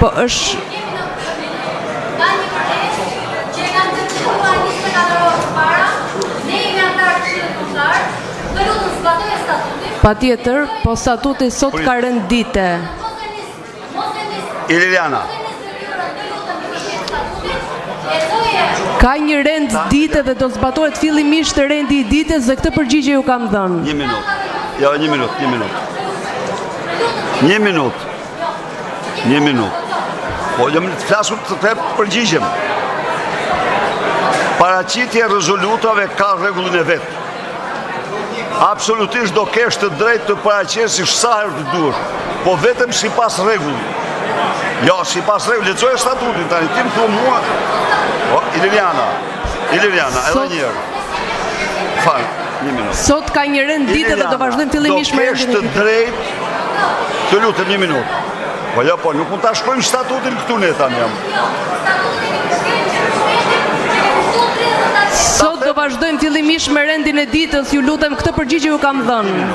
Po është Patjetër, po statuti sot ka rend dite. Iliriana. Ka një rend dite dhe do zbatohet fillimisht rendi i ditës dhe këtë përgjigje ju kam dhënë. Një minutë. Jo, një minutë, një minutë. Një minutë. Një minutë. Po, jo, të flas unë të të përgjigjem. Paraqitja e rezolutave ka rregullin e vet. Absolutisht do kesh të drejtë të paraqesësh sa herë të duash, po vetëm sipas rregullit. Jo, sipas rregullit, lexoje statutin tani, ti më thua mua. Po, Iliriana, Iliriana, edhe një herë. Fal, një minutë. Sot ka një rend dite dhe do vazhdojmë fillimisht me rendin e ditës. Do kesh të drejtë, të lutem një minutë. Po jo, po nuk mund ta shkruajmë statutin këtu ne tani jam. Sot do vazhdojmë fillimisht me rendin e ditës, ju lutem këtë përgjigje ju kam dhënë.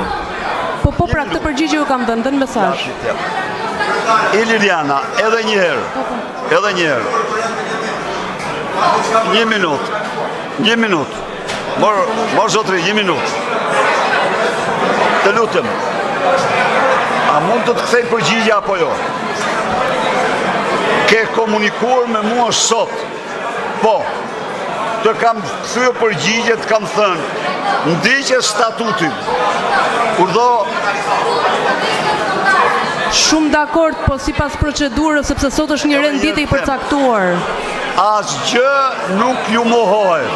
Po po pra këtë përgjigje ju kam dhënë, dhe në mesazh. Iliriana, edhe një herë. Po, po. Edhe një herë. Një minutë. Një minutë. Mor, mor zotri, një minutë. Të lutem. A mund të të kthej përgjigje apo jo? Ke komunikuar me mua sot. Po. Të kam kthyer përgjigje, të kam thënë, ndiqe statutin. Urdhëro Shumë dakord, po sipas procedurës, sepse sot është një rend dite i përcaktuar. Asgjë nuk ju mohohet.